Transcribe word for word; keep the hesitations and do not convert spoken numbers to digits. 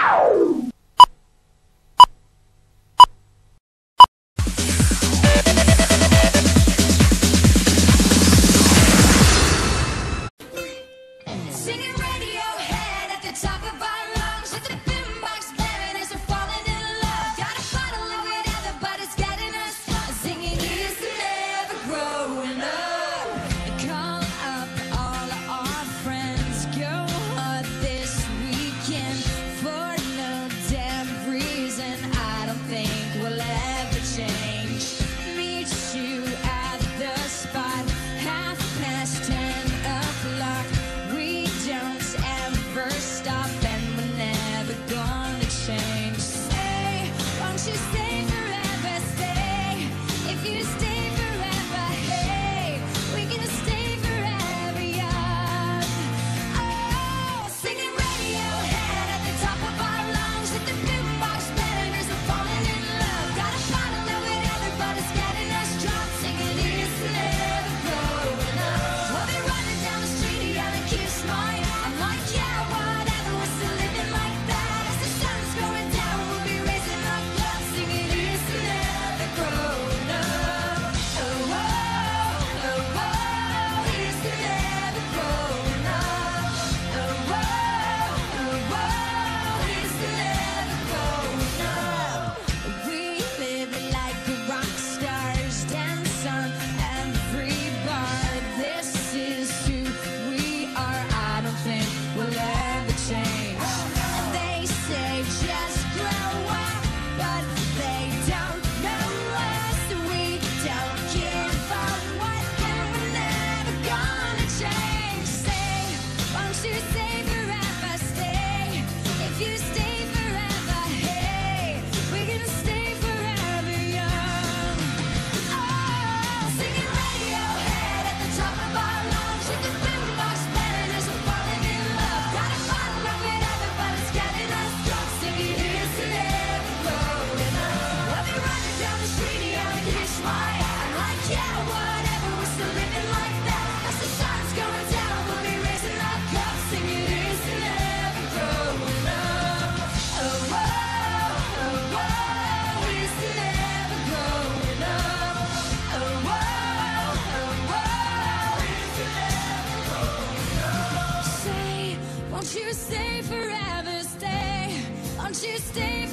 Singing Radiohead at the top of our lungs, with the boombox blaring as we're falling in love. Got a bottle of whatever, but it's getting us drunk. Singing, "Here's to never growing up." Call up all our friends, go hard this weekend. For no damn reason, I don't think we'll ever change. Meet you at the spot, half past ten o'clock. We don't ever stop, and we're never gonna change. Stay, won't you stay forever? Stay, if you stay forever, hey, we can stay forever young. Oh, singing Radiohead at the top of our lungs, with the boombox blaring as we're falling in love. Got a bottle of whatever, but it's getting us drunk. Singing, "Here's to never growing up." We'll be running down the street, yelling, "Kiss my." I'm like, "Yeah, whatever, we're still living like that." As the sun's going down, we'll be raising our glass, singing, "Here's to never growing up." Oh, oh, oh, oh, here's to never growing up. Oh, oh, oh, oh, here's to never growing up. We live like rock stars, dance on every bar. This is who we are. I don't think we'll ever change. They say just grow up, but they don't know us. We don't give a what, and we're never gonna change. Say, won't you stay forever? Stay, if you stay forever, hey, we can stay forever young. Oh, singing Radiohead at the top of our lungs, with the boombox blaring as we're falling in love. Got a bottle of whatever, but it's getting us drunk. Singing, "Here's to never growing up." We'll be running down the street, yelling, "Kiss my." I'm like, "Yeah, whatever, we're still living like that." As the sun's going down, we'll be raising our cups, singing, "Here's to never growing up." Oh, oh, oh, oh, here's to never growing up. Oh, oh, oh, oh, here's to never growing up. Say, won't you stay forever? Stay, won't you stay